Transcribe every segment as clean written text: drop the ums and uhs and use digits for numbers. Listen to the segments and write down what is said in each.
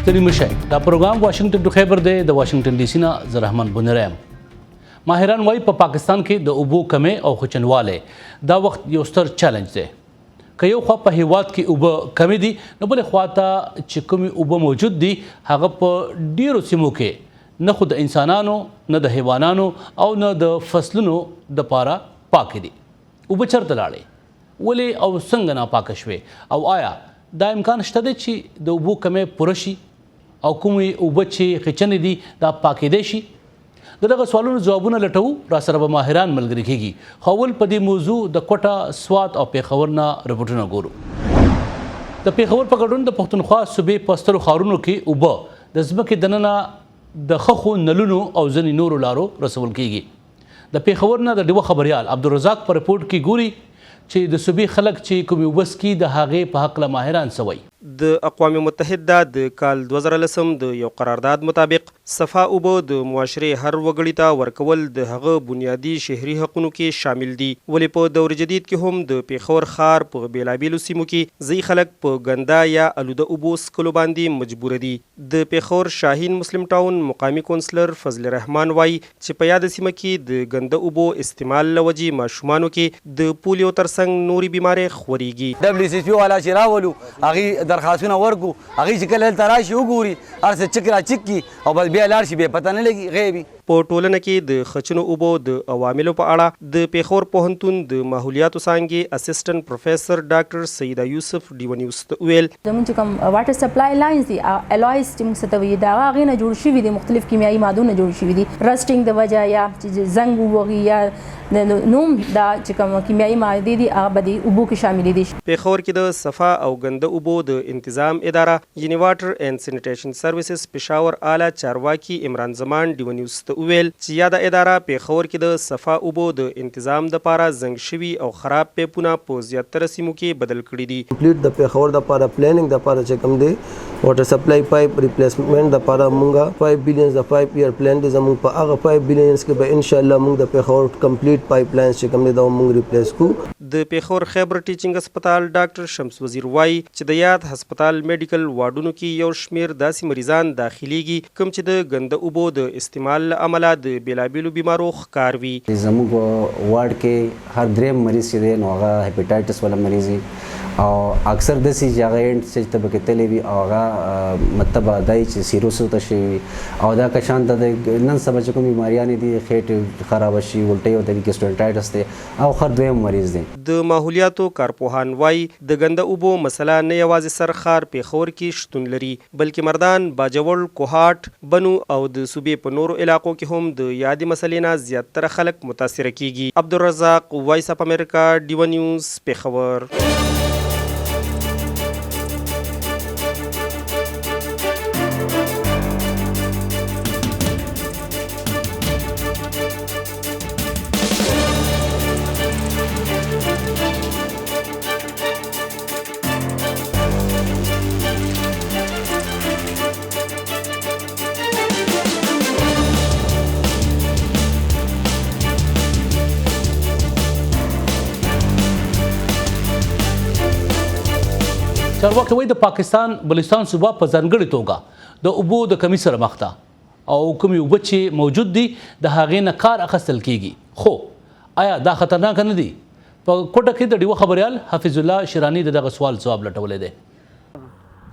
ستړي مه شئ، دا پروګرام واشنګټن ټو خیبر دی. د واشنګټن ډي سي نه زه رحمان بونیری یم. ماهران وایي په پاکستان کې د اوبو کمی او خچنوالی دا وخت یو ستر چیلنج دی. که یو خوا په هیواد کې اوبه کمې دي، نو بلې خوا ته چې کومې اوبه موجود دي هغه په ډیرو سیمو کې نه خو د انسانانو، نه د حیوانانو او نه د فصلونو دپاره پاکې دي. اوبه چرته لاړې، ولې او څنګه ناپاکه شوې، او آیا دا امکان شته دی چې د اوبو کمی پوره شي او کومې اوبه چې خچنې دي دا پاکېدی شي؟ د دغه سوالونو ځوابونه لټوو، را سره به ماهران ملګري کېږي. خو اول په دې موضوع د کوټه، سوات او پېښور نه رپورټونه ګورو. د پېښور په ګډون د پښتونخوا صوبې په سترو ښارونو کې اوبه د ځمکې دننه د ښخو نلونو او ځینې نورو لارو رسول کېږي. د پېښور نه د ډیوه خبریال عبدالرزاق په رپورټ کې ګوري چې د صوبې خلک چې کومې اوبه څکي د هغې په هکله ماهران څه وایي. د اقوام متحده د کال 2010 د یو قرارداد مطابق صفا اوبه د معاشرې هر وګړي ته ورکول د هغه بنیادي شهري حقونو کې شامل دي، ولې په دور جدید کې هم د پېښور ښار په بېلابېلو سیمو کې ځايي خلک په ګنده یا الوده اوبو څکلو باندې مجبوره دي. د پېښور شاهین مسلم ټاون مقامي کونسلر فضل رحمان وايي چې په یاده سیمه کې د ګنده اوبو استعمال له وجې ماشومانو کې د پولیو ترڅنګ نورې بیمارۍ خورېږي. ډبلیو سي پي والا چې راولو، هغوی درخواستونه ورکړو، هغوی چې کله دلته راشي وګوري، هر څه چک را چک کړي او بس بیا لاړ شي، بیا پته نه لګي، غیب وي. په ټولنه کې د خچنو اوبو د عواملو په اړه د پېښور پوهنتون د ماحولیاتو څانګې اسسټنټ پروفیسر ډاکټر سعیده یوسف ډیوه نیوز ته وویل. زموږ چې کوم واټر سپلای لاینز دي، الویز چې موږ څه ته وایو، دا هغې نه جوړ شوي دي، مختلف کیمیاوي مادو نه جوړ شوي دي. رسټینګ د وجه یا چې زنګ ووهي یا نوم دا چې کوم کیمیاوي مادې دي هغه به د اوبو کې شاملې دي. پېښور کې د صفا او ګنده اوبو د انتظام اداره یعنې واټر اېنډ سېنیټېشن سروسز پېښاور اعلی چارواکي عمران زمان ډیوه نیوز ته وویل چې یاده اداره پېښور کې د صفا اوبو د انتظام دپاره زنګ شوي او خراب پېپونه په زیاتره سیمو کې بدل کړي دي. کمپلیټ د پېښور دپاره پلاننګ دپاره چې کوم دی واټر سپلای پایپ ریپلیسمنټ دپاره مونږ 5 بلینز د 5 ایئر پلان دی. زمونږ په هغه 5 بلینز کې به انشاءالله مونږ د پېښور کمپلیټ پایپ لاینز چې کوم دی دا مونږ ریپلیس کو. د پېښور خیبر ټیچنګ هسپتال ډاکټر شمس وزیر وايي چې د یاد هسپتال میډیکل وارډونو کې یو شمېر داسې مریضان داخلېږي کوم چې د ګنده اوبو د استعمال له امله د بېلابېلو بیمارو ښکار وي. زموږ په وارډ کې هر دریم مریض چې دی نو هغه هیپاټایټس والا مریض وي او اکثر داسې چې هغه اینډ سټیج ته پکې تللی وي او هغه مطلب دا چې سیروس ته شوی وي او دا کشان ته د نن سبا چې کوم بیماریانې دي، خېټې خرابه شي، الټۍ ورته کېږي، ګیسټروانټایټس دی او خر دویم مریض دی. د ماحولیاتو کارپوهان وايي، د ګنده اوبو مسله نه یوازې سر ښار پېښور کې شتون لري، بلکې مردان، باجوړ، کوهاټ، بنو او د صوبې په نورو علاقو کې هم د یادې مسلې نه زیاتره خلک متاثره کېږي. عبدالرزاق، وایس اف امریکا، ډیوه نیوز، پېښور. چارواکي وایي د پاکستان بلوچستان صوبه په ځانګړې توګه د اوبو د کمي سره مخ ده او کومې اوبه چې موجود دي د هغې نه کار اخیستل کیږي، خو آیا دا خطرناک نه دي؟ په کوټه کې د ډیوه خبریال حفیظ الله شیراني د دغه سوال ځواب لټولی دی.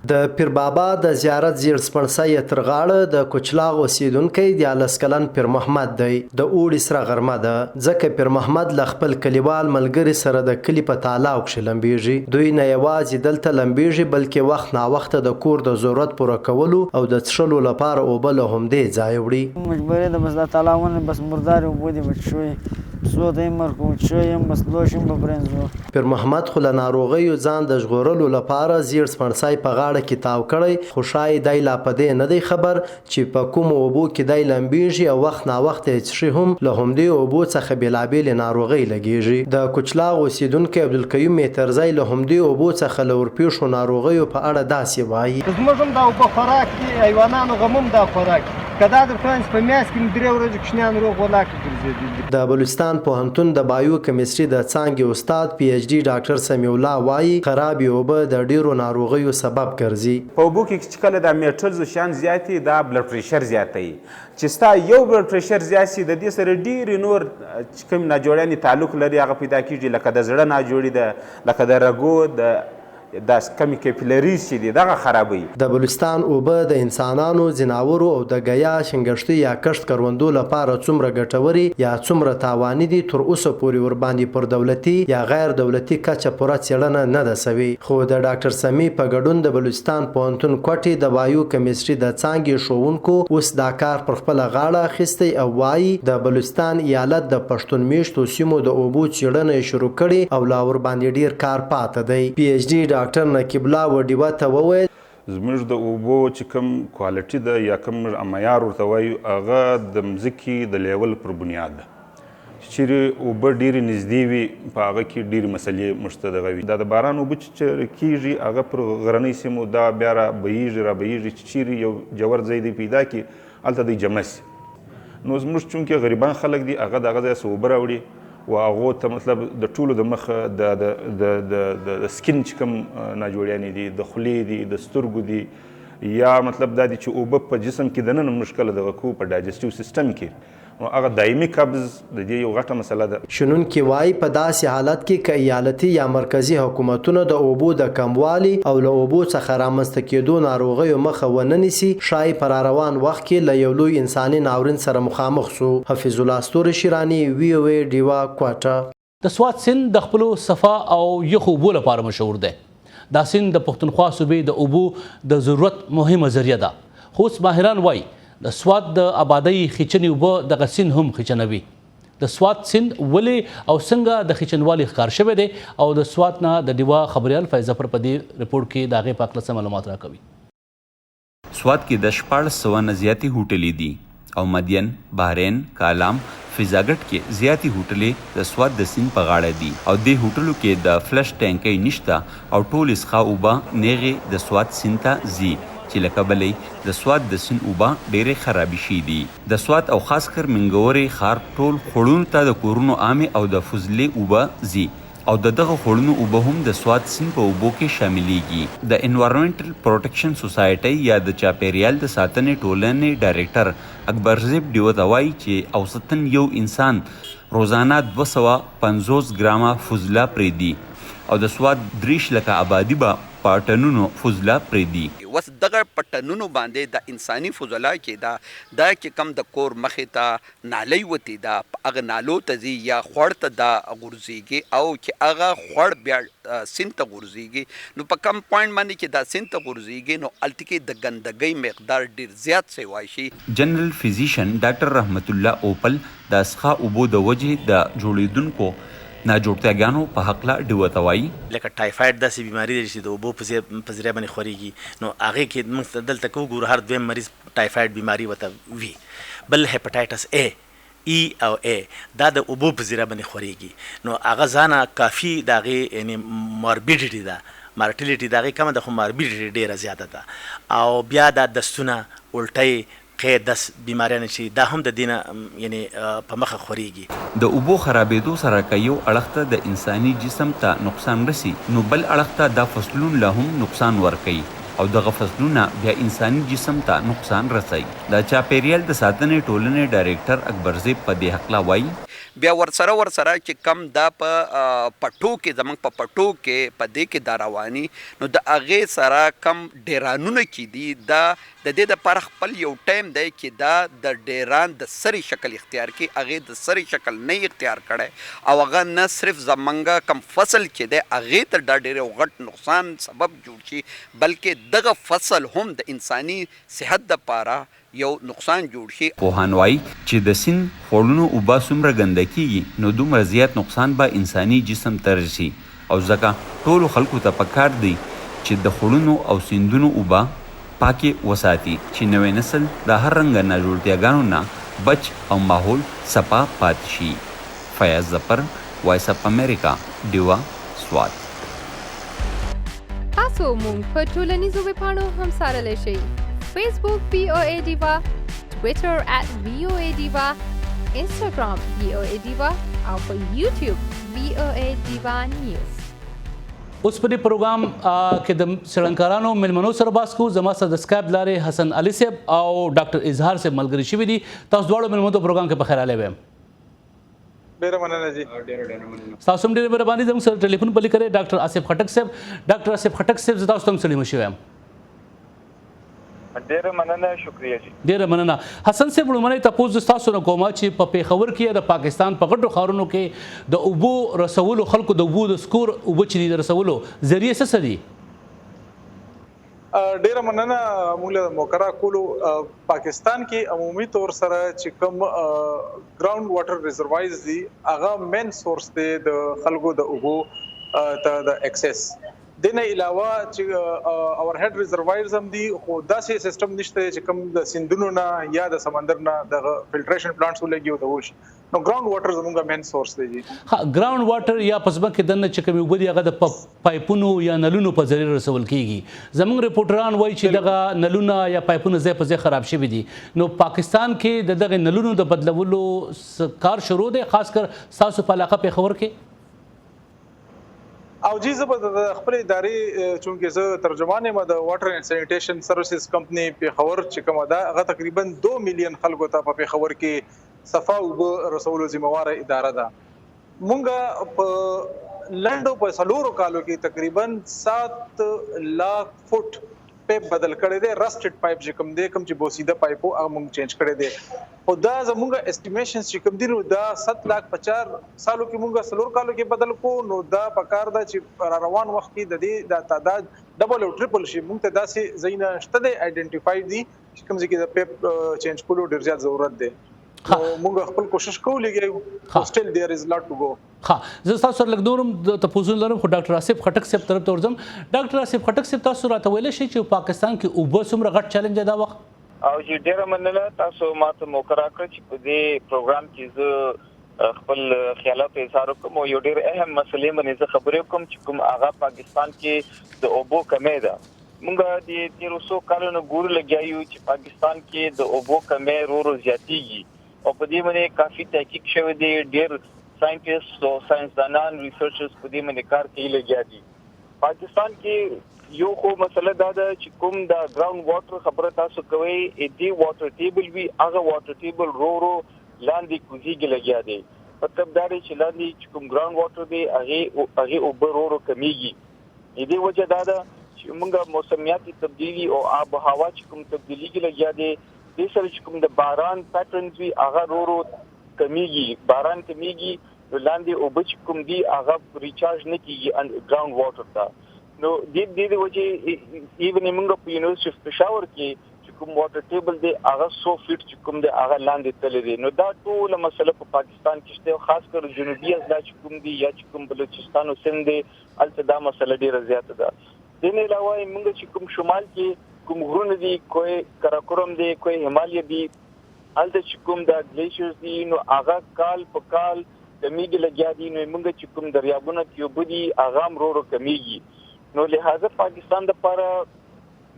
د پیر بابا د زیارت زیړ سپڼسی یې تر غاړه د کوچلاغ اوسېدونکی 13 کلن پیر محمد دی. د اوړي سره غرمه ده، ځکه پیر محمد له خپل کلیوال ملګري سره د کلي په تالاو کښې لمبېږي. دوی نه یوازې دلته لمبېږي، بلکې وخت ناوخته د کور د ضرورت پوره کولو او د څښلو لپاره اوبه له همدې ځایه وړي. مجبوري ده، بس دا تالاوونه بس مردارې اوبه دي، بس څښو یې، پسو ته یې ورکوو، څښو یې هم، بس لوښي هم به پرېنځو. پیر محمد خو له ناروغیو ځان د ژغورلو لپاره زیړ سپڼسی په غاړه کې تاو کړی، خو ښايي دی لا په دې نه دی خبر چې په کومو اوبو کې دی لمبېږي او وخت ناوخته یې څښي هم له همدې اوبو څخه بېلابېلې ناروغۍ لګېږي. د کوچلاغ اوسېدونکی عبدالقیوم مېترزی له همدې اوبو څخه له ورپېښو ناروغیو په اړه داسې وايي. زموږ هم دا اوبه خوراک دي، حیوانانو غم هم دا خوراک دي. که دا درته وایم چې په میاشت کې مې درې ورځې کوچنیان روغ ولاکه ګرځېدلي دي. د بلوچستان پوهنتون د بایو کمیسټري د څانګې استاد پي ایچ ډي ډاکټر سمیع الله وايي، خرابې اوبه د ډېرو ناروغیو سبب ګرځي. په اوبو کې چې کله دا میټلز او شیان زیات وي دا بلډ پریشر زیاتوي، چې ستا یو بلډ پریشر زیات شي د دې سره ډېرې نور چې کوم ناجوړیانې تعلق لري هغه پیدا کیږي، لکه د زړه ناجوړي ده، لکه د رګو د دا کمې کیپلریز چې دي دغه خرابوي. د بلوچستان اوبه د انسانانو، ځناورو او د ګیا، شنګښتۍ یا کښت کروندو لپاره څومره ګټورې یا څومره تاواني دي تر اوسه پورې ورباندې پر دولتي یا غیر دولتي کچه پوره څېړنه نه ده شوې خو د ډاکټر سمیع په ګډون د بلوچستان پوهنتون کوټې د بایو کمیسټري د څانګې ښوونکو اوس دا کار پر خپله غاړه اخیستی او وايي د بلوچستان ایالت د پښتون مېشتو سیمو د اوبو څېړنه یې شروع کړې او لا ورباندې ډېر کار پاته دی. پي ایچ ډي ډاکټر نقیب الله و ډیوه ته وویل. زموږ د اوبو چې کوم کوالټي ده یا کوم موږ معیار ورته وایو هغه د مځکې د لیول پر بنیاد ده، چې چیرې اوبه ډېرې نږدې وي په هغه کې ډېرې مسلې موږ ته دغه وي. دا د باران اوبه چې چیرې کېږي هغه پر غرنۍ سیمو دا بیا را بهیږي را بهیږي چې چیرې یو جور ځای دی پیدا کړي هلته دی جمع شي. نو زموږ چونکې غریبان خلک دي هغه د هغه ځای څخه اوبه راوړي و هغو ته مطلب د ټولو د مخه د د د د د سکین چې کوم ناجوړیانې دي، د خولې دي، د سترګو دي، یا مطلب دا دي چې اوبه په جسم کې دننه موږ کله دغه کوو په ډایجسټیو سیستم کې، نو هغه دایمي قبض د دې یو غټه مسله ده. شنونکي وايي په داسې حالت کې که ایالتي یا مرکزي حکومتونه د اوبو د کموالي او له اوبو څخه رامنځته کېدو ناروغیو مخه ونه نیسي، ښايي په راروان وخت کې له یو لوی انساني ناورین سره مخامخ شو. حفیظ الله ستوری شیراني، وي او اې ډیوه، کوټه. د سوات سیند د خپلو صفا او یخو اوبو لپاره مشهور دی. دا سیند د پښتونخوا صوبې د اوبو د ضرورت مهمه ذریعه ده، خو اوس ماهران وايي د سوات د ابادۍ خیچنې اوبه دغه سیند هم خیچنوي. د سوات سیند ولې او څنګه د خیچنوالي ښکار شوی دی او د سوات نه د ډیوه خبریال فیض ظفر په دې رپورټ کې د هغې په هکله څه معلومات راکوي. سوات کې د 1600 نه زیاتې هوټلې دي او مدین، بحرین، کالام، فضاګټ کې زیاتې هوټلې د سوات د سیند په غاړه دي او دې هوټلو کې د فلش ټانکۍ نشته او ټولې څښا اوبه نیغې د سوات سیند ته ځي چې له کبله یې د سوات د سیند اوبه ډېرې خرابې شوې دي. د سوات او خاص کر منګورې ښار ټول خوړونو ته د کورونو عامې او د فضلې اوبه ځي او د دغه خوړونو اوبه هم د سوات سیند په اوبو کې شاملېږي. د انوایرنمنټل پروټیکشن سوسایټۍ یا د چاپېریال د ساتنې ټولنې ډایرکټر اکبر زیب ډیوه ته وايي چې اوسطاً یو انسان روزانه 250 ګرامه فضله پرېږدي او د سوات 30 لکه ابادي به په ټنونو فضله پرېږدي. وس دغه په ټنونو باندې دا انساني فضله چې ده دا چې کوم د کور مخې ته نالۍ وتې ده په هغه نالو ته ځي یا خوړ ته دا غورځيږي او چې هغه خوړ بیا سیند ته غورځيږي نو په کوم پوینټ باندې چې دا سیند ته غورځيږي نو هلته کې د ګندګۍ مقدار ډیر زیات سیوا شي. جنرل فزیشن ډاکټر رحمت الله اوپل د څښا اوبو د وجې د جوړېدونکو ناجوړتیاګانو په هکله ډیوه ته وايي. لکه ټایفایډ داسې بیماري ده چې د اوبو په ذریعه باندې خورېږي نو هغې کې موږ دلته که وګورو هر دویم مریض ټایفایډ بیماري ورته وي. بل هیپاټایټس ای، ای او ای دا د اوبو په ذریعه باندې خورېږي نو هغه ځانه کافي د هغې یعنې ماربیډیټي ده، مارټیلیټي د هغې کمه ده خو ماربیډیټي ډېره زیاته ده او بیا دا دستونه، الټۍ، قی دس بیماریانې چې دا هم د دې نه یعنې په مخه خورېږي. د اوبو خرابېدو سره که یو اړخ ته د انساني جسم ته نقصان رسي نو بل اړخ ته دا فصلونو له هم نقصان ورکوي او دغه فصلونه بیا انساني جسم ته نقصان رسوي. د چاپېریال د ساتنې ټولنې ډایرکټر اکبر زیب په دې هکله وايي. بیا ورسره ورسره چې کوم دا په پټو کې زمونږ په پټو کې په دې کې دا رواني نو د هغې سره کوم ډیرانونه چې دي دا د دې لپاره خپل یو ټایم دی چې دا د ډیران د سرې شکل اختیار کړي، هغې د سرې شکل نه اختیار کړی او هغه نه صرف زمونږ کوم فصل چې دی هغې ته دا ډیر یو غټ نقصان سبب جوړ شي بلکې دغه فصل هم د انساني صحت لپاره یو نقصان جوړ شي. پوهان وايي چې د سیند خوړونو اوبه څومره ګنده کیږي نو دومره زیات نقصان به انساني جسم ته رسي او ځکه ټولو خلکو ته پکار دی چې د خوړونو او سیندونو اوبه پاکې وساتي چې نوی نسل د هر رنګه ناجوړتیاګانو نه بچ او ماحول صفا پاتې شي. فیاض ظفر، وایس اف امریکا، ډیوه، سوات. تاسو موږ په ټولنیزو ویبپاڼو هم څارلی شئ، فیسبوک وي او ای ډیوه، ټویټر. ټویټر @voadeewa، انسټاګرام VOA ډیوه او په یوټیوب VOA ډیوه نیوز. اوس په دې پروګرام کې د څېړنکارانو مېلمنو سره بحث کوو. زما سره د سکایپ لارې حسن علي صاحب او ډاکټر اظهار صاحب ملګري شوي دي. تاسو دواړو مېلمنو ته پروګرام کې په خیر راغلی وایم. ډیره مننه جی. ډیره ډیره مننه. تاسو هم ډیره مهرباني. زموږ سره ټلیفون په لیکه دی ډاکټر آصف خټک صاحب. ډاکټر آصف خټک صاحب، زه تاسو ته هم ستړي مشي وایم. ډیره مننه، شکریه جی. ډیره مننه. حسن صاحب، لومړی تپوس زه تاسو نه کوم چې په پېښور کې یا د پاکستان په غټو ښارونو کې د اوبو رسولو خلکو د اوبو د سکور اوبه چې دي د رسولو ذریعې څه څه دي؟ ډیره مننه موږ له موقع راکولو. پاکستان کې عمومي طور سره چې کوم ګراوند واټر ریزروایز دي، هغه مین سورس دی د خلکو د اوبو ته د اکسس. دینه علاوه چې اوور هډ ریزروایرز هم دي، خو داسې سیستم نشته چې کوم د سیندونو نه یا د سمندر نه د فلټریشن پلانټس ولګي او د وشي. نو ګراوند واټر زموږ مین سورس دی جی. ها، ګراوند واټر یا په ځمکه کې دننه چې کومې اوبه دي، هغه د پایپونو یا نلونو په ذریعه رسول کیږي. زموږ رپورټران وایي چې دغه نلونه یا پایپونه ځای په ځای خراب شوي دي. نو پاکستان کې د دغه نلونو د بدلولو کار شروع دی، خاص کر ستاسو په علاقه پېښور کې؟ او جی، زه به د خپل ادارې، چونکه زه ترجمان یم د واټر اینډ سانیټیشن سرویسز کمپنی پیښور چې کومه ده، هغه تقریبا 2 میلیون خلکو ته په پیښور کې صفا اوبه رسولو ذمہوار اداره ده. مونږ په لنډو په 4 کالو کې تقریبا 7 لاک فوټ پایپ بدل کړی دی. رسټډ پایپ چې کوم دی، کوم چې بوسیده پایپ وو، هغه مونږ چینج کړی دی. خو دا زمونږ اسټیمیشنز چې کوم دي، نو دا 7 لاک په 4 سالو کې مونږ 4 کالو کې بدل کو. نو دا پکار ده چې را روان وخت کې د دې د تعداد ډبل او ټریپل شي. مونږ ته داسې ځایونه شته دی، آیډنټیفای دي چې کوم ځای کې د پایپ چینج کولو ډیر زیات ضرورت دی. نو مونږ خپل کوشش کوو لګیا یو، خو سټیل دیر از لاټ ټو ګو. ښه، زه تاسو سره لږ نور هم د تپوسونه لرم، خو ډاکټر آصف خټک صاحب طرف ته ورځم. ډاکټر آصف خټک صاحب، تاسو راته ویلی شئ چې پاکستان کې اوبه څومره غټ چیلنج دی دا وخت؟ او جی، ډیره مننه، تاسو ماته موقع راکړه چې په دې پروګرام کې زه خپل خیالات اظهار وکړم او یو ډیر اهم مسلې باندې زه خبرې وکړم چې کوم هغه پاکستان کې د اوبو کمی ده. موږ د تیرو څو کالونو ګورو لګیا یو چې پاکستان کې د اوبو کمی ورو ورو زیاتیږي او په دې باندې کافي تحقیق شوی دی. ډیر ساينټیست او ساينسدانان، ریسرچرز په دې باندې کار کوي لګیا دي. پاکستان کې یو خو مسله دا ده چې کوم دا ګراوند واټر خبره تاسو کوئ، دې واټر ټیبل وي، هغه واټر ټیبل رو رو لاندې کوزیږي لګیا دی. مطلب دا دی چې لاندې چې کوم ګراوند واټر دی، هغه اوبه رو رو کمیږي. دې وجه دا ده چې موږ موسمیاتي تبدیلی او آب و هوا چې کوم تبدیلیږي لګیا دی، دې سره چې کوم د باران پیټرنز وي، هغه رو رو کمیږي. باران کمیږي نو لاندې اوبه چې کوم دي، هغه ریچارج نه کیږي ګراوند واټر ته. نو دې د وجې ایون موږ په یونیورسټي اف پېښور کې چې کوم واټر ټیبل دی، هغه 100 فیټ چې کوم دی، هغه لاندې تللی دی. نو دا ټوله مسله په پاکستان کې شته، خاص کر جنوبي اضلاع چې کوم دي یا چې کوم بلوچستان او سند دی، هلته دا مسله ډیره زیاته ده. دې نه علاوه موږ چې کوم شمال کې کوم غرونه دي، کوه قراقرم دی، کوه همالیا دی، هلته چې کوم دا ګلیشرز دي، نو هغه کال په کال کمیږي لګیا دي. نو موږ چې کوم دریابونه کې اوبه دي، هغه هم ورو ورو کمیږي. نو لهذا پاکستان د پاره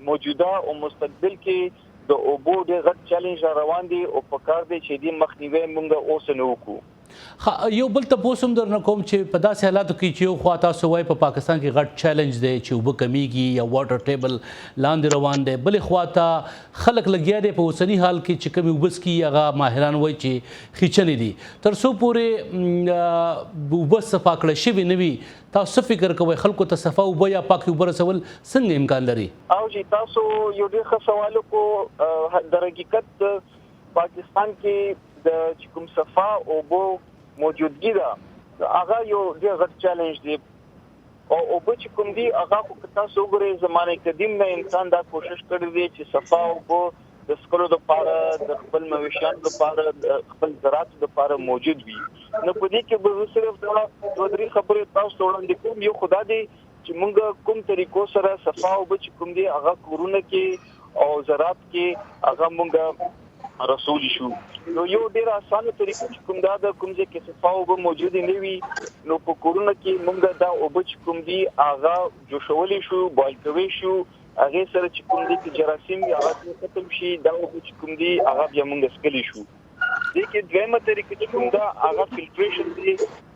موجوده او مستقبل کې د اوبو ډېر غټ چیلنج را روان دی او په کار دی چې دې مخنیوی موږ اوس نه وکړو. ښه، یو بل تپوس هم درنه کوم چې په داسې حالاتو کې چې یو خوا تاسو وایي په پاکستان کې غټ چیلنج دی چې اوبه کمیږي یا واټر ټیبل لاندې روان دی، بلې خوا ته خلک لګیا دی په اوسني حال کې چې کومې اوبه څکي، هغه ماهران وایي چې خیچنې دي. تر څو پورې اوبه صفا کړی شوي نه وي، تاسو څه فکر کوئ، خلکو ته صفا اوبه یا پاکې اوبه رسول څنګه امکان لري؟ او جی، تاسو یو ډېر ښه سوال وکړو. در حقیقت پاکستان کې د چې کوم صفا اوبو موجودګي ده، هغه یو ډېر غټ چیلنج دی. او اوبه چې کوم دي، هغه خو که تاسو وګورئ، زمانه قدیم نه انسان دا کوشش کړی دی چې صفا اوبه د څښلو لپاره، د خپل مویشیانو لپاره، د خپل زراعت لپاره موجود وي. نو په دې کې به زه صرف دا دوه درې خبرې تاسو ته وړاندې کوم. یو خو دا دی چې مونږ کوم طریقو سره صفا اوبه چې کوم دي، هغه کورونه کې او زراعت کې هغه مونږ رسولی شو. نو یو ډیره اسانه طریقه چې کوم دا د کوم ځای کې صفا اوبه موجودې نه وي، نو په کورونو کې مونږ دا اوبه چې کوم دي هغه جوشولی شو، بویل کوی شو، هغې سره چې کوم دي کې جراثیم وي هغه ختم شي، دا اوبه چې کوم دي هغه بیا مونږ څښلی شو. دې کې دویمه طریقه چې کوم ده هغه فلټریشن دی.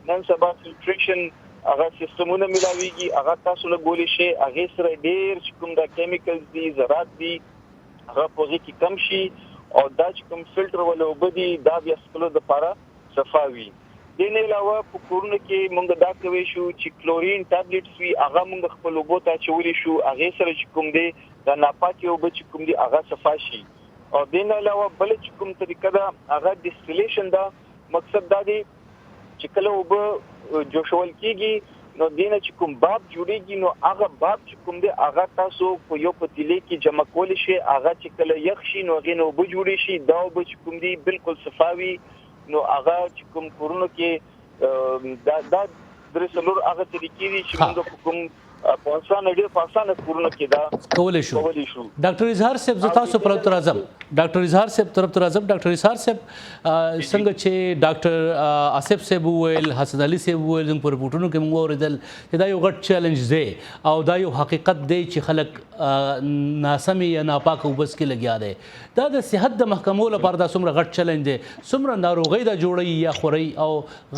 نن سبا فلټریشن هغه سیستمونه ملاویږي، هغه تاسو لګولی شئ، هغې سره ډیر چې کوم دا کیمیکلز دي، ذرات دي، هغه په هغې کې کم شي او دا چې کوم فلټر ولا اوبه دي دا بیا څښلو دپاره صفا وي. دې نه علاوه په کورونو کې مونږ دا کوی شو چې کلورین ټابلیټس وي، هغه مونږ خپل اوبو ته اچولی شو، هغې سره چې کوم دی دا ناپاکې اوبه چې کوم دي هغه صفا شي. او دې نه علاوه بله چې کوم طریقه ده هغه ډیسټیلیشن ده. مقصد دا دی چې کله اوبه جوشول کیږي نو دې نه چې کوم باب جوړیږي، نو هغه باب چې کوم دی هغه تاسو په یو پتیلې کې جمع کولی شئ، هغه چې کله یخ شي نو هغې نه اوبه جوړې شي، دا اوبه چې کوم دي بالکل صفا وي. نو هغه چې کوم کورونو کې دا دا درې څلور هغه طریقې دي چې موږ په کوم په اسانه ډېر په اسانه کورونو کې دا کولی شو. ډاکټر اظهار صاحب، زه تاسو پر طرف راځم، ډاکټر اظهار صاحب طرف ته راځم. ډاکټر اظهار صاحب، څنګه چې ډاکټر آصف صاحب وویل، حسن علي صاحب وویل، زموږ په رپورټونو کې موږ واورېدل چې دا یو غټ چیلنج دی او دا یو حقیقت دی چې خلک ناسمې یا ناپاکه اوبه څکي لګیا دی. دا د صحت د محکمو لپاره دا څومره غټ چیلنج دی، څومره ناروغۍ دا جوړوي یا خوري، او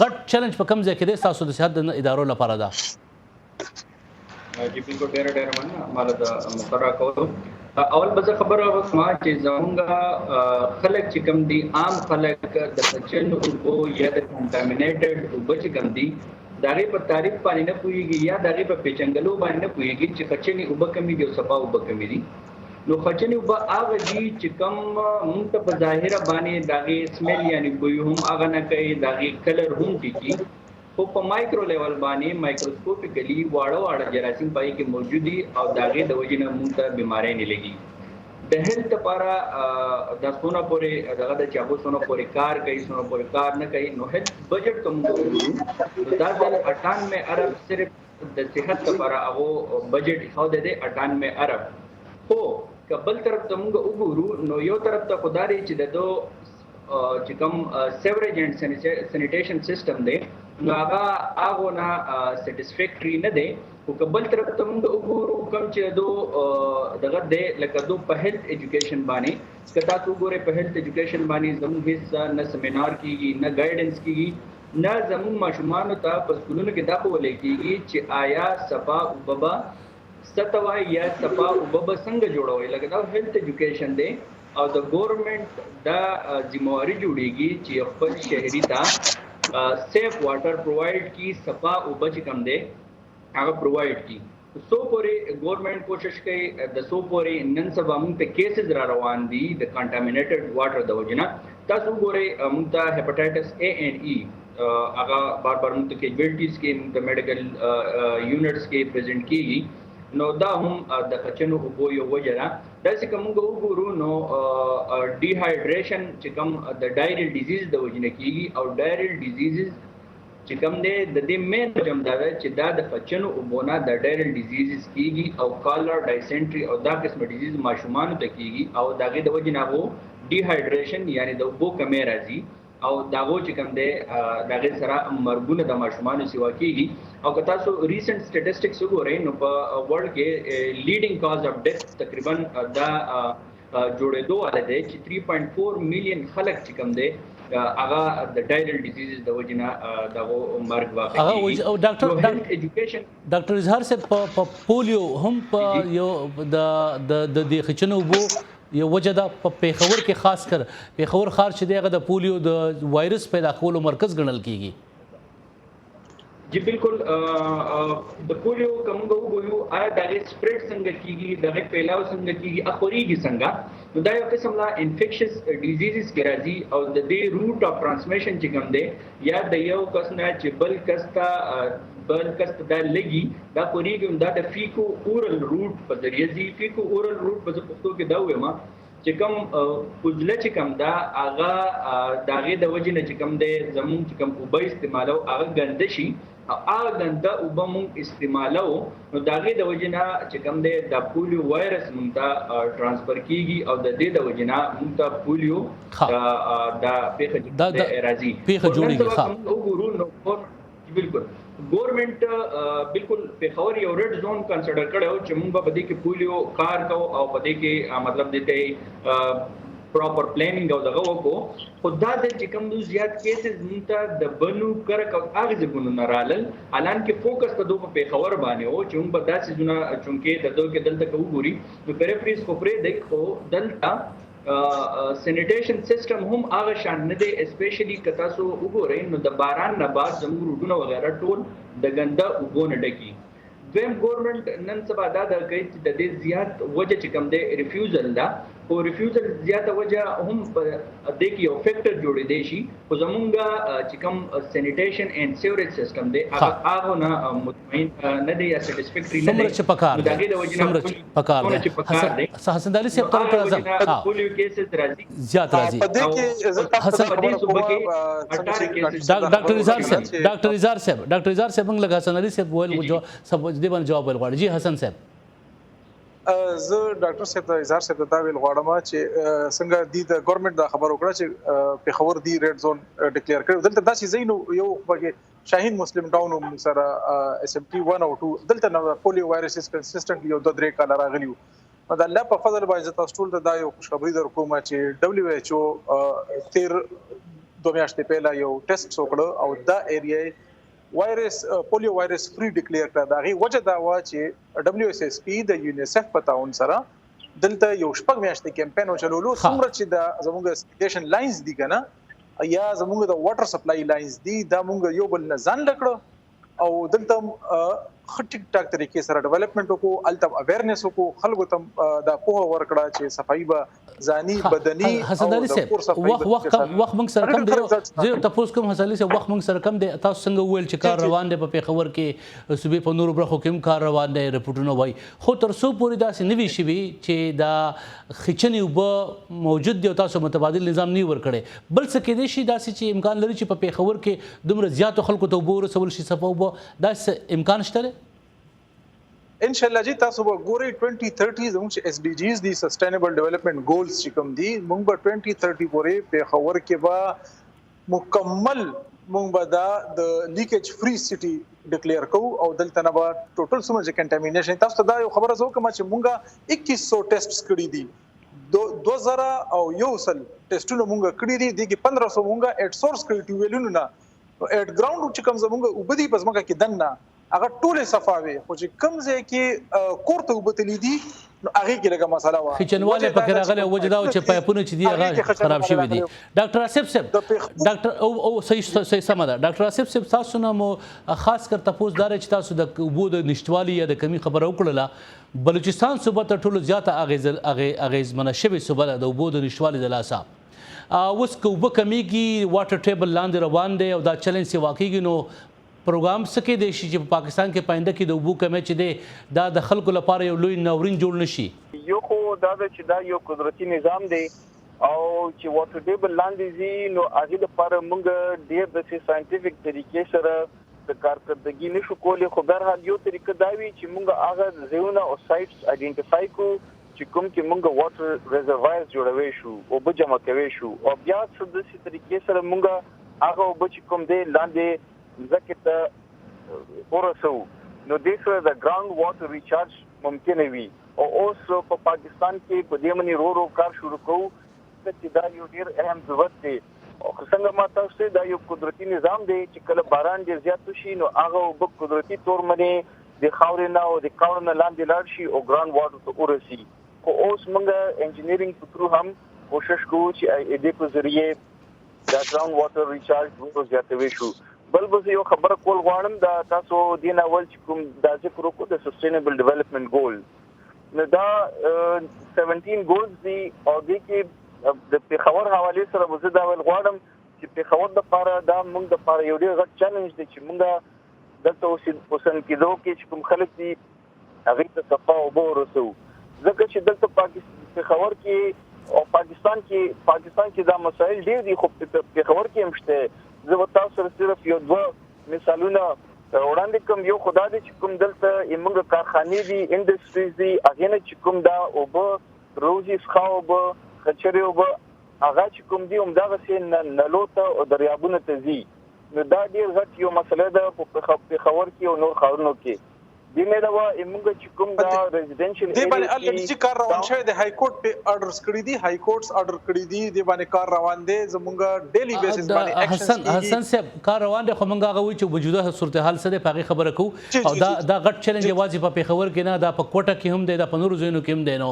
غټ چیلنج په کوم ځای کې دی ستاسو د صحت د ادارو لپاره دا؟ جی بالکل، ډیره ډیره مننه ماله د موقع راکولو. اول به زه خبره وکړم چې زمونږ خلک چې کوم دي، عام خلک د خچن اوبو یا د کنټامینیټډ اوبه چې کوم دي د هغې په تعریف باندې نه پوهېږي یا د هغې په پېژندلو باندې نه پوهېږي چې خچنې اوبه کومې دي او صفا اوبه کومې دي. نو خچنې اوبه هغه دي چې کوم مونږ ته په ظاهره باندې د هغې سمیل یعنی بوی هم هغه نه کوي، د هغې کلر هم ټیک، خو په مایکرو لیول باندې مایکروسکوپیکلی واړه واړه جراثیم پای کې موجود دي او د هغې د وجې نه مونږ ته بیمارۍ نه لګي. د هیلث لپاره دا څونه پورې دغه د چې هغه څونه پورې کار کوي، څونه پورې کار نه کوي. نو هیلث بجټ که مونږ وګورو نو دا ځل 98 ارب صرف د صحت لپاره هغه بجټ ایښودی دی، 98 ارب. خو که بل طرف ته مونږ وګورو نو یو طرف ته خو دا دی چې د دو چې کوم سیوریج اینډ سانیټیشن سیستم دی نو هغه هغه نه سټیسفیکټری نه دی. خو که بل طرف ته مونږ وګورو کوم چې دو دغه دی لکه دو په هیلث ایجوکیشن باندې که تاسو وګورئ، په هیلث ایجوکیشن باندې زموږ هیڅ نه سیمینار کیږي، نه ګایډنس کیږي، نه زموږ ماشومانو ته په سکولونو کې دا ښوول کیږي چې آیا صفا اوبه به څه ته وایي یا صفا اوبه به څنګه جوړوي. لکه دا هیلث ایجوکیشن دی او د ګورنمنت دا ذمہواری جوړیږي چې خپل شهري ته سیف واټر پرووایډ کی، صفا اوبه چې کوم دی هغه پرووایډ کی. څو پورې ګورنمنت کوشش کوي د څو پورې نن سبا مونږ ته کیسز را روان دي د کنټامینیټډ واټر د وجې نه. تاسو وګورئ مونږ ته هپاټایټس ای اینډ ای هغه بار بار مونږ ته کیجوالټیز کې، مونږ ته میډیکل یونټس کې پریزنټ کیږي. نو دا هم د خچنو اوبو یو وجه ده. داسې که مونږ وګورو نو ډیهایډریشن چې کوم د ډایرل ډیزیز د وجې نه کیږي او ډایرل ډیزیزز چې کوم دی د دې مین وجه هم دا ده چې دا د خچنو اوبو نه د ډایرل ډیزیزز کیږي او کالر، ډایسنټري او دا قسمه ډیزیز ماشومانو ته کیږي او د هغې د وجې نه هغو ډیهایډریشن یعنی د اوبو کمی راځي او د هغو چې کوم دی د هغې سره مرګونه د ماشومانو سیوا کیږي. او که تاسو ریسنټ سټیټسټکس وګورئ نو په ورلډ کې لیډینګ کاز اف ډیث تقریبا دا جوړېدو والا دی چې 3.4 میلیون خلک چې کوم دی هغه د ډایرل ډیزیزز د وجې نه دغه مرګ واقع کیږي. او ډاکټر ایجوکیشن ډاکټر اظهار صاحب، په پولیو هم په یو د د د دې خچنو اوبو یو وجه ده په پېښور کې، خاص کر پېښور ښار چې دی هغه د پولیو د وایرس پیدا کولو مرکز ګڼل کیږي. جی بالکل، د پولیو که موږ وګورو آیا د هغې سپریډ څنګه کیږي، د هغې پیلاو څنګه کیږي، خورېږي څنګه، نو دا یو قسم لا انفیکشس ډیزیزز کې راځي او د دې روټ اف ترانسمیشن چې کوم دی یا د یو کس نه چې بل کس ته دا لګي، دا خورېږي، دا د فیکو اورل روټ په ذریعه ځي. فیکو اورل روټ په پښتو کې دا وایم چې کوم عضله چې کوم ده هغه د هغې د وجې نه چې کوم دی زمونږ چې کوم اوبه استعمالو هغه ګنده شي. او هغه ګنده اوبه مونږ استعمالو نو د هغې د وجې نه چې کوم دی د پولیو وایرس مونږ ته ترانسفر کیږي او د دې د وجې نه مونږ ته پولیو دا پیښه چې راځي، پیښه جوړیږي. ښه وګورو نو بالکل ګورنمنت بالکل پیښور یو ریډ زون کنسیډر کړو چې مونږ په دې کې پولیو کار کو او په دې کې مطلب دې ته پراپر پلانینګ او دغه وکړو. خو دا د چې کوم زیات کیسز مونږ ته د بنو، کرک او هغه ځایونو نه رالل، حالانکه فوکس په دوه په پیښور باندې و چې موږ به داسې ځونه، چونکه د دوی کې دلته که وګوري نو پیریفریز خو پرې دی، خو دلته سینیټیشن سیستم هم هغه شان نه دی. اسپیشلی که تاسو وګورئ نو د باران نه بعد زموږ روډونه وغیرہ ټول د ګنده اوبو نه ډکي. دویم، ګورنمنت نن سبا دا د کوي چې د دې زیات وجه چې کوم دی ریفیوزل ده، خو ریفیوزل زیاته وجه هم په دې کې یو فیکټر جوړېدی شي، خو زمونږ چې کوم سینیټیشن اینډ سیوریج سیستم دی هغه نه مطمئن نه دی یا سټیسفیکټری نه دی. څومره چې پکار دی، څومره چې پکار دی. حسن علي صاحب تر راځم، پولیو کیسز راځي، زیات راځي. په دې کې زه حسن په دې صوبه کې ډاکټر اظهار صاحب، ډاکټر اظهار صاحب، ډاکټر اظهار صاحب، موږ لږ حسن علي صاحب ویل سب دې باندې جواب ویل غواړي. جی حسن صاحب. زه ډاکټر صاحب ته، اظهار صاحب ته دا ویل غواړم چې څنګه دی د ګورنمنت دا خبر وکړه چې پیښور دی ریډ زون ډیکلیئر کړ، دلته داسې ځایونو یو پکې شاهین مسلم ټاون هم سره اس ام ټي 1 او 2، دلته نو پولیو وایرسز کنسیسټنټلی یو دوه درې کاله راغلي وو. نو د الله په فضل باندې تاسو ټول ته دا یو خوشخبری در کوم چې ډبلیو ایچ او تیر 2 میاشتې پهله یو ټیسټ وکړ او دا ایریا وایرس پولیو وایرس فری ډیکلیئر کړه. دا غي وجه دا و چې ډبلیو اس اس پی د یونیسف په تعاون سره دلته یو 6 میاشتې کمپاین وچلولو. څومره چې د زموږ سینیټیشن لاینز دي کنه یا زموږ د واټر سپلای لاینز دي، دا موږ یو بل نه ځان لکړو او دلته ښه ټیک ټاک طریقې سره ډیولپمنټ وکړو، هلته اویرنس وکړو، خلکو ته دا پوهه ورکړه چې صفايي به ځاني، بدني حسن علي صاحب، وخت وخت کم، وخت موږ سره کم دی. زه تاسو کوم حسن علي صاحب، وخت موږ سره کم دی. تاسو څنګه وویل چې کار روان دی په پیښور کې، صوبې په نورو برخو کې هم کار روان دی، رپورټونه وایي، خو تر څو پورې داسې نه وي شوي چې دا خیچنې اوبه موجود دي او تاسو متبادل نظام نه ورکړی، بل څه کېدای شي داسې چې امکان لري چې په پیښور کې دومره زیاتو خلکو ته اوبه ورسول شي، صفا اوبه، داسې امکان شته دی؟ ان شاء الله جی، تاسو به ګورئ 2030 زموږ چې اس ډي جیز دي، سسټینیبل ډیولپمنټ ګولز چې کوم دي، موږ به 2030 پورې پیښور کې به مکمل موږ به دا د لیکیج فری سټي ډیکلیئر کوو او دلته نه به ټوټل څومره چې کنټامینیشن. تاسو ته دا یو خبره زه وکړم چې موږ 2100 ټیسټ کړي دي، 2100 ټیسټونه موږ کړي دي، دې کې 1500 موږ اټ سورس کړي ټیوب ویلونو نه، نو اټ ګراوند چې کوم زموږ اوبه دي په ځمکه کې دننه هغه ټولې صفا وي، خو چې کوم ځای کې کور ته اوبه تللي دي نو هغې کې لږه مسله وه. خیچنوالی پکې راغلی، وجه دا چې پایپونه چې دي هغه خراب شوي دي. ډاکټر آصف صاحب، ډاکټر او او صحیح صحیح سمه ده. ډاکټر آصف صاحب، تاسو نه مو خاص کر تپوس دا دی چې تاسو د اوبو د نشتوالي یا د کمي خبره وکړله. بلوچستان صوبه تر ټولو زیاته اغېزمنه شوې صوبه ده د اوبو د نشتوالي د لاسه. اوس که اوبه کمیږي، واټر ټیبل لاندې روان دی او دا چلنج سیوا کېږي، نو پروګرام څه کېدای شي چې په پاکستان کې په آینده کې د اوبو کمی چې دی دا د خلکو لپاره یو لوی ناورین جوړ نه شي؟ یو خو دا ده چې دا یو قدرتي نظام دی او چې واټر ټیبل لاندې ځي نو هغې لپاره موږ ډېر داسې ساینټیفک طریقې سره د کارکردګي نشو کولی، خو بهرحال یو طریقه دا وي چې موږ هغه ځایونه او سایټس آیډنټیفای کړو چې کوم کې موږ واټر ریزروایرز جوړوي شو، اوبه جمع کوي شو، او بیا څه داسې طریقې سره موږ هغه اوبه چې کوم دی لاندې ځمکې ته ورسوو، نو دې سره د ګراوند واټر ریچارج ممکنه وي. او اوس په پاکستان کې په دې باندې رو رو کار شروع کوو چې دا یو ډیر اهم ضرورت دی. او څنګه ما تاسو ته دا یو قدرتي نظام دی چې کله باران ډیر زیات شي نو هغه اوبه قدرتي طور باندې د خاورې نه او د کاڼو نه لاندې لاړ شي او ګراوند واټر ته ورسي. خو اوس موږ انجینرینګ په تھرو هم کوشش کوو چې دې په ذریعه دا ګراوند واټر ریچارج نور زیاتوي شو. بل به زه یو خبره کول غواړم، دا تاسو دین اول چې کوم دا ذکر وکړو د سسټینیبل ډیولپمنټ ګول، نو دا 17 ګولز دي او دې کې د پیښور حوالې سره به زه دا ویل غواړم چې پیښور د پاره دا موږ د پاره یو ډېر غټ چیلنج دی چې موږ دلته اوسن کېدو کې چې کوم خلک دي هغې ته صفا اوبه ورسوو، ځکه چې دلته پېښور کې او پاکستان کې دا مسایل ډېر دي، خو پېښور کې هم شته. زه به تاسو سره صرف یو دوه مثالونه وړاندې کوم. یو خو دا دی چې کوم دلته موږ کارخانې دي، انډسټریز دي، هغې نه چې کوم دا اوبه روزي، څښا اوبه، خچرې اوبه، هغه چې کوم دي همدغسې نلو ته او دریابونو ته ځي. نو دا ډیر غټ یو مسله ده په پېښور کې او نور ښارونو کې. دې نه علاوه موږ چې کوم دا ریزیډنشل دې باندې الریډي چې کار روان شوی دی، های کورټ په ارډرز کړی دي، های کورټس ارډر کړی دي، دې باندې کار روان دی، زمونږ ډیلی بیسس باندې اکشنز حسن کیږي. حسن صاحب، کار روان دی، خو موږ هغه وایو چې موجوده صورتحال څه دی، په هغې خبره کوو. او دا دا غټ چیلنج یوازې په پېښور کې نه، دا په کوټه کې هم دی، دا په نورو ځایونو کې هم دی. نو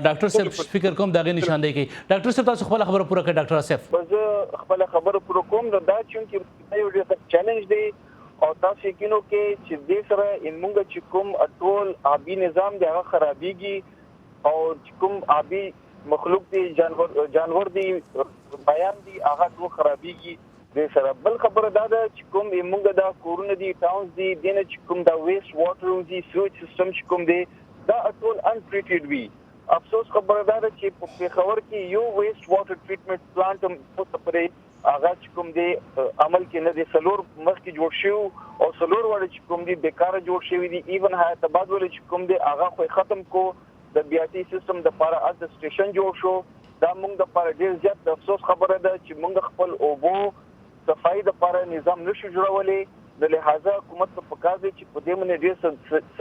ډاکټر صاحب فکر کوم د هغې نشاندهي کوي. ډاکټر صاحب، تاسو خپله خبره پوره کړئ. ډاکټر آصف. زه خپله خبره پوره کوم. نو دا چونکې دا یو ډېر غټ چیلنج دی او تاسو یقین وکړئ چې دې سره موږ چې کوم ټول آبي نظام دی هغه خرابیږي، او چې کوم آبي مخلوق دی، جانور دی، بیان دی، هغه ټول خرابیږي دې سره. بل خبره دا ده چې کوم موږ دا کورونه دي، ټاونز دي، دې نه چې کوم دا ویسټ واټر وځي، سیوج سیستم چې کوم دی دا ټول انټریټډ وي. افسوس خبره دا ده چې په پېښور کې یو ویسټ واټر ټریټمنټ پلانټ هم اوسه پورې هغه چې کوم دی عمل کې نه دی. څلور مخکې جوړ شوي او څلور واړه چې کوم دي بیکاره جوړ شوي دي. ایون حیات آباد ولې چې کوم دی هغه خو یې ختم کو، د بي آر ټي سیستم د پاره هلته سټیشن جوړ شو. دا موږ د پاره ډیر زیات د افسوس خبره ده چې موږ خپل اوبو صفایي د پاره نظام نشو جوړولی. نو لهذا حکومت ته پکار دی چې په دې باندې ډیر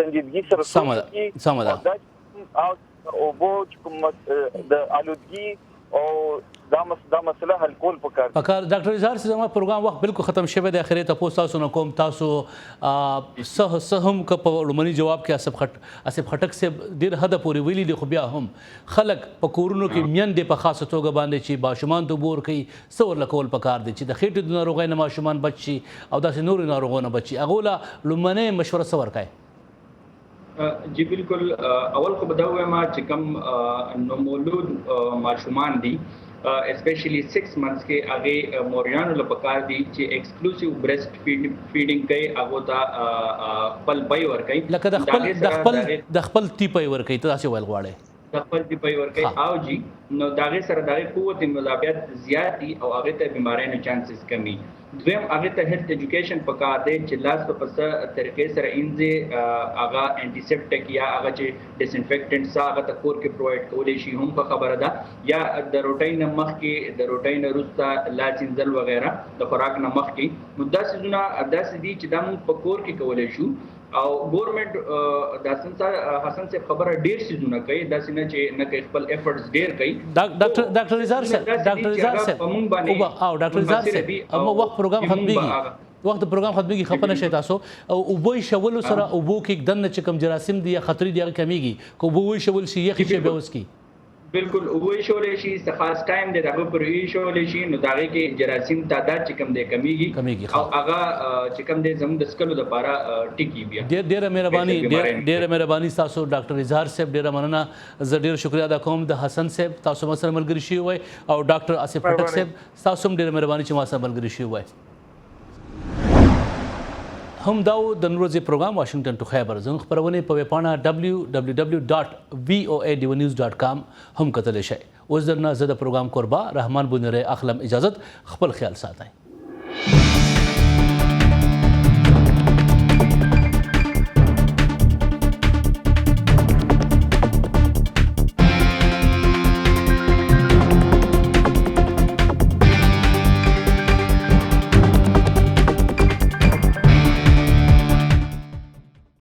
سنجیدګي سره سوچ وکړي. سمه ده. او دا او اوبو چې کوم د آلودګي او دا مسله حل کول پکار دي. پکار. ډاکټر اظهار صاحب، زما پروګرام وخت بالکل ختم شوی دی. اخري تپوس تاسو نه کوم. تاسو څه هم که په لومړني جواب کې آصف خټک صاحب ډیر حده پورې ویلي دي، خو بیا هم خلک په کورونو کې میندې په خاصه توګه باندې چې ماشومان ته اوبه ورکوي، څه ورله کول پکار دي چې د خېټې د ناروغۍ نه ماشومان بچ شي او داسې نورو ناروغیو نه بچ شي؟ هغو له لومړنۍ مشوره څه ورکوي؟ جی بالکل، اول خو به دا ووایم چې کوم نومولود ماشومان دي، اسپیشلی 6 منثس کې، هغه موریانو له پکار دي چې ایکسکلوسیو برست فیډینګ کوي، هغه ته خپل پي ور کوي. لکه د خپل تی پي ور کوي، ته داسې ویل غواړې؟ د خپل تی پي ور کوي. او جی، نو داغه سره دغه قوت مدافعت زیات دي او هغه ته بیماریانو چانسز کمی. دویم، هغه ته هیلث ایجوکیشن پکار دی چې لاس په پس طریقې سره انځي، هغه انټي یا هغه چې ډیسانفیکټنټ سا هغه ته کور کې پرووایډ کولی شي هم په خبره ده، یا د روټۍ نه مخکې، د روټۍ نه وروسته لاس اینځل وغیره، د خوراک نه مخکې. نو دا څیزونه داسې دي چې دا موږ په کور کې کولی شو. او ګورنمنت د حسن صاحب خبره ډیر څیزونه کوي، داسې نه چې نه کوي، خپل ایفورټس ډیر کوي. ډاکټر اظهار صاحب، ډاکټر اظهار صاحب، او ډاکټر اظهار صاحب، او وخت پروګرام ختمېږي، وخت د پروګرام ختمېږي، خفه نه شئ تاسو. او اوبه شولو سره اوبو کې دننه چې کوم جراثیم دي یا خطرې دي هغه کمیږي که اوبه وشول شي، یخې شي، بیا وڅکي. بالکل، ویشول شي، څه خاص ټایم دی دغه پر ویشول شي، نو دغه کې جراثیم تعداد چې کم دی کمیږي. کمیږي. او هغه چې کم دی زموږ د څکلو لپاره ټیکي بیا. ډیره مهرباني، ډیره مهرباني تاسو ډاکټر اظهار صاحب، ډیره مننه. زه ډیر شکریا ادا کوم د حسن صاحب، تاسو ما سره ملګري شوي وای، او ډاکټر آصف خټک صاحب، تاسو هم ډیره مهرباني چې ما سره ملګري شوي وای. هم دا و د نن ورځې پروګرام واشنګټن ټو خیبر. زموږ خپرونې په ویبپاڼه www.voadeewanews.com هم کتلی شئ. اوس درنه زه د پروګرام کوربه رحمان بونیری اخلم اجازت. خپل خیال ساتئ.